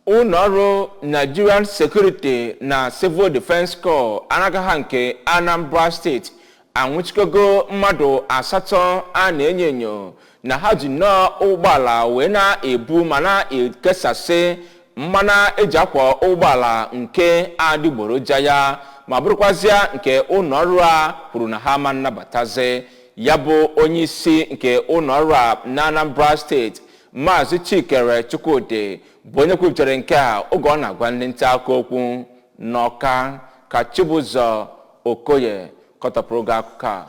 Ụlọọrụ Nigerian Security na Civil Defence Corps anagaha nke Anambra Steeti anwụchikogo mmadụ asatọ a na-enyo enyo na ha ji nnọọ ụgbọala wee na-ebu ma na-ekesasị mmanụ eji akwa ụgbọala nke adịgboroja ya, ma bụrụkwazịa nke ụlọọrụ a kwuru na ha ma nnabatazi. Ya bụ onye isi nke ụlọọrụ a na Anambra Steeti, Maazị Chikere Chukwudị, bụ onye kwupụtara nke a oge ọ na-agwa ndị nta akụkọ okwu n'Ọka. Ka Chibụzọ Okoye kọtọpụrụ gị akụkọ a.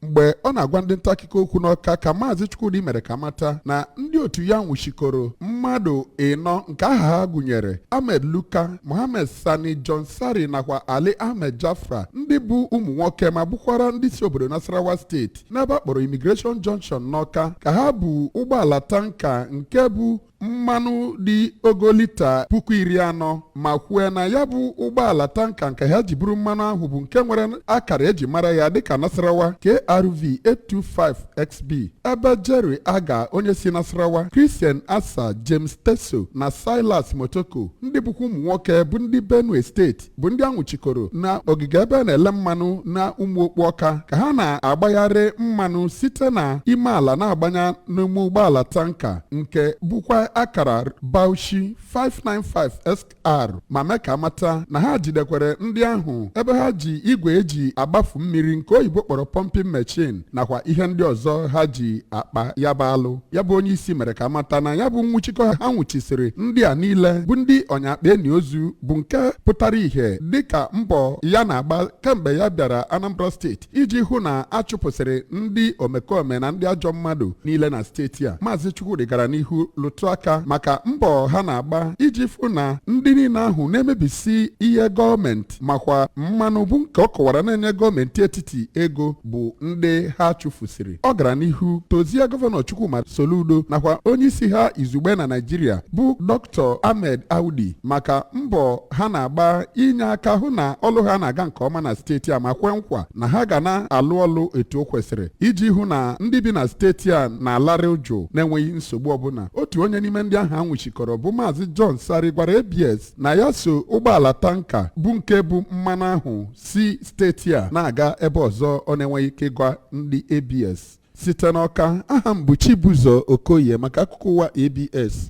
Mgbe ọ na-agwa ndị nta akụkọ okwu n'Ọka ka Maazị Chukwudi mere ka mata na ndị otu ya nwụchikọrọ mmadụ ịnọ nke aha ha gụnyere Ahmed Luka, Mohammed Sani, John Sari nakwa Ali Ahmed Jafra, ndị bụ ụmụ nwoke ma bụkwara ndị si obodo Nasarawa Steeti, n'ebe a kpọrọ Immigration Junction n'Ọka, ka ha bụ ụgbọala tanker nke bụ mmanụ dị ogo lita 40,000, ma kwue na ya bụ ụgbọala tanker nke ha ji buru mmanụ ahụ bụ nke nwere akara eji mara ya dịka Nasarawa KRV 825 XB, ebe Jerry Aga, onye si Nasarawa, Christian Asa, James Teso na Silas Motoko, ndị bụkwa ụmụ nwoke bụ ndị Benue Steeti, bụ ndị anwụchikọrọ na ogige ebe a na-ele mmanụ na Ụmụokpu Ọka ka ha na-agbagharị mmanụ site na ime ala na-agbanye n'ime ụgbọala tanker nke bụkwa akara Bauchi 595 SR, ma mee ka amata na ha jidekwere ndị ahụ ebe ha ji igwe eji agbafu mmiri nke oyibo kpọrọ pumping machine nakwa ihe ndị ọzọ ha ji akpa ya bụ alụ. Ya bụ onye isi mere ka amata na ya bụ nwụchikọ ha nwụchisịrị ndị a niile bụ ndị ọnyakpa eni ozu bụ nke pụtara ìhè dịka mbọ ya na-agba kemgbe ya bịara Anambra Steeti iji hụ na a chụpụsịrị ndị omekome na ndị ajọ mmadụ niile na steeti a. Maazị Chukwudị gara n'ihu lụtụ aka maka mbọ ha na-agba iji fụ na ndị niile ahụ na-emebisi ihe gọọmenti makwa mmanụ bụ nke ọ kọwara na-enye gọọmenti etiti ego bụ ndị ha chụfusịrị. Ọ gara n'ihu tozie Gọvanọ Chukwuma Soludo nakwa onye isi ha izugbe na Naijiria bụ Dr. Ahmed Audi maka mbọ ha na-agba inye aka hụ na ọlụ ha na-aga nke ọma na steeti a, ma kwe nkwa na ha ga na-alụ ọlụ etu o kwesịrị iji hụ na ndị bi na steeti a na-alarị ụjụ na-enweghị nsogbu ọbụla. Otu onye n'ime ndị ahụ anwụchikọrọ bụ Maazị John Sari gwara ABS na ya so ụgbọala tanker bụ nke bụ mmanụ ahụ si steeti a na-aga ebe ọzọ ọ na-enweghị ike ịgwa ndị ABS. Site n'Ọka, aha m bụ Chibụzọ Okoye maka akụkọ ụwa ABS.